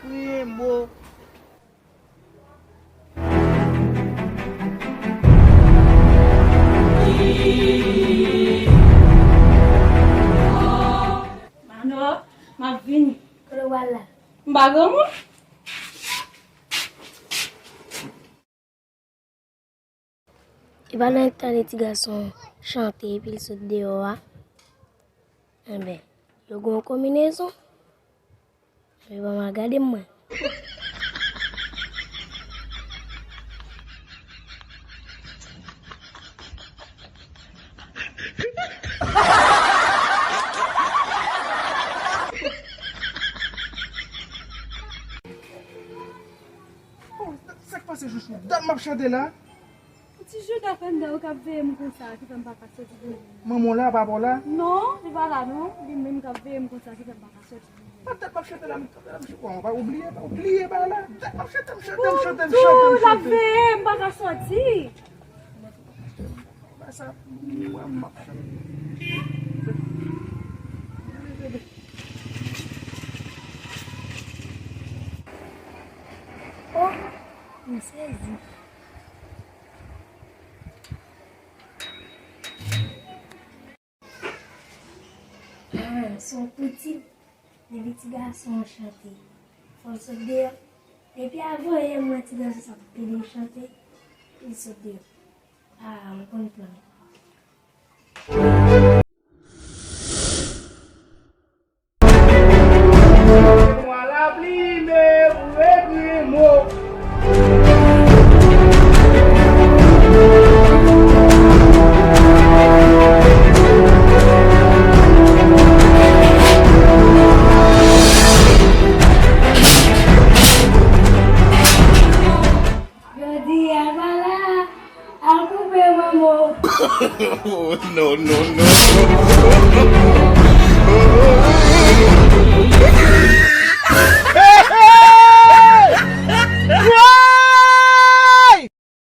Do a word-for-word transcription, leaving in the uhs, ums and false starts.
Kriye mo. Mano, m ap vini. Kote w al la? M pa granmoun. E pa nan tande ti gason chante epi l sot deyò a. Enben, yo gen yon konbinezon. Yo pa mal gade mwen. Oh, sa k pase, chouchou? Dat m ap chante la. Ti Jodaf anndan, ou k ap veye m konsa, ki fè m pa ka soti pou ou. Manman w la, papa w la? Non, li pa la non. Li menm k ap veye m konsa, ki fè m pa ka soti pou ou. Pa dat m ap chante la, m kanpe la, m chante. Bon, pa oubliye, pa oubliye, ba la. Dat m ap chante, m chante, m chante, m chante, m chante. L ap veye m, m pa ka soti. Ba sa, m ap chante. Oh, m sezi. Ah, se yon kou tip. Depi ti gason an chante, fò l sot deyò. Depi avan yè m wè ti gason sa ap pede chante, li sot deyò. Ah, m konn plan. Mwa la plime pou ekri mo. Jodi a pa la, al koupe manman w. Oh, no, no, no.